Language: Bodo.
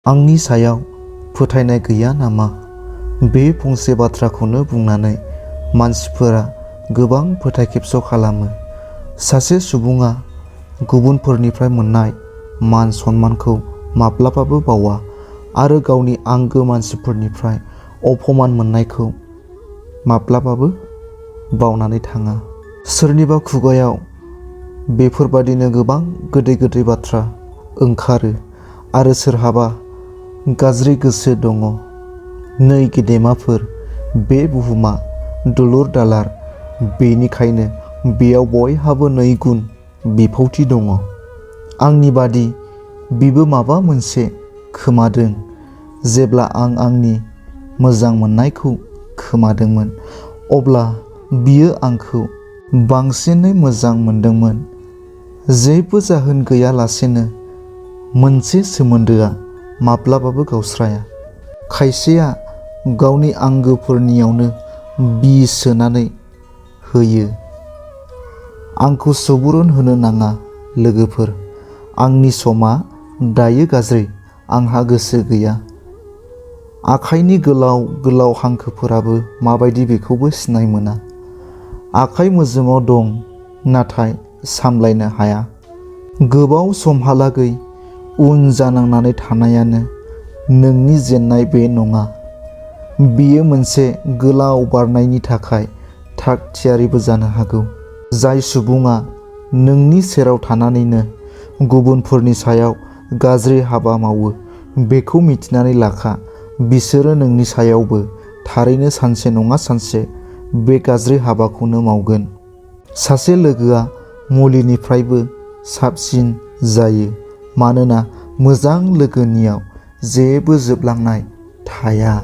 आंनि सायाव फोथायनाय गैया नामा? बे फंसे बाथ्राखौनो बुंनानै मानसिफोरा गोबां फोथायखेबस' खालामो। सासे सुबुङा गुबुनफोरनिफ्राय मोननाय मान सन्मानखौ माब्लाबाबो बावा आरो गावनि आंगो मानसिफोरनिफ्राय अपमान मोननायखौ माब्लाबाबो बावनानै थाङा। सोरनिबा खुगायाव बेफोरबादिनो गोबां गोदै गोदै बाथ्रा ओंखारो आरो सोरहाबा गाज्रि गोसो दङ। नै गेदेमाफोर, बे बुहुमा दुलुर दालार, बेनिखायनो बेयाव बयहाबो नैगुन बिफावथि दङ। आंनि बादि बिबो माबा मोनसे खोमादों। जेब्ला आं आंनि मोजां मोननायखौ खोमादोंमोन, अब्ला बियो आंखौ बांसिनै मोजां मोनदोंमोन। जेबो जाहोन गैयालासेनो मोनसे सोमोन्दोआ माब्लाबाबो गावस्राया। खायसेया गावनि आंगोफोरनियावनो बिस सोनानै होयो। आंखौ सुबुरुन होनो नाङा लोगोफोर। आंनि समा दायो गाज्रि, आंहा गोसो गैया। आखाइनि गोलाव गोलाव हांखोफोराबो माबायदि बेखौबो सिनाय मोना। आखाइ मोजोमाव दं, नाथाय सामलायनो हाया। गोबाव समहालागै उन जानांनानै थानायानो नोंनि जेननाय बे नङा। बेयो मोनसे गोलाव बारनायनि थाखाय थाग थियारिबो जानो हागौ। जाय सुबुङा नोंनि सेराव थानानैनो गुबुनफोरनि सायाव गाज्रि हाबा मावो, बेखौ मिथिनानै लाखा बिसोरो नोंनि सायावबो थारैनो सानसे नङा सानसे बे गाज्रि हाबाखौनो मावगोन। सासे लोगोआ मुलिनिफ्रायबो साबसिन जायो, मानोना मोजां लोगोनियाव जेबो जोबलांनाय थाया।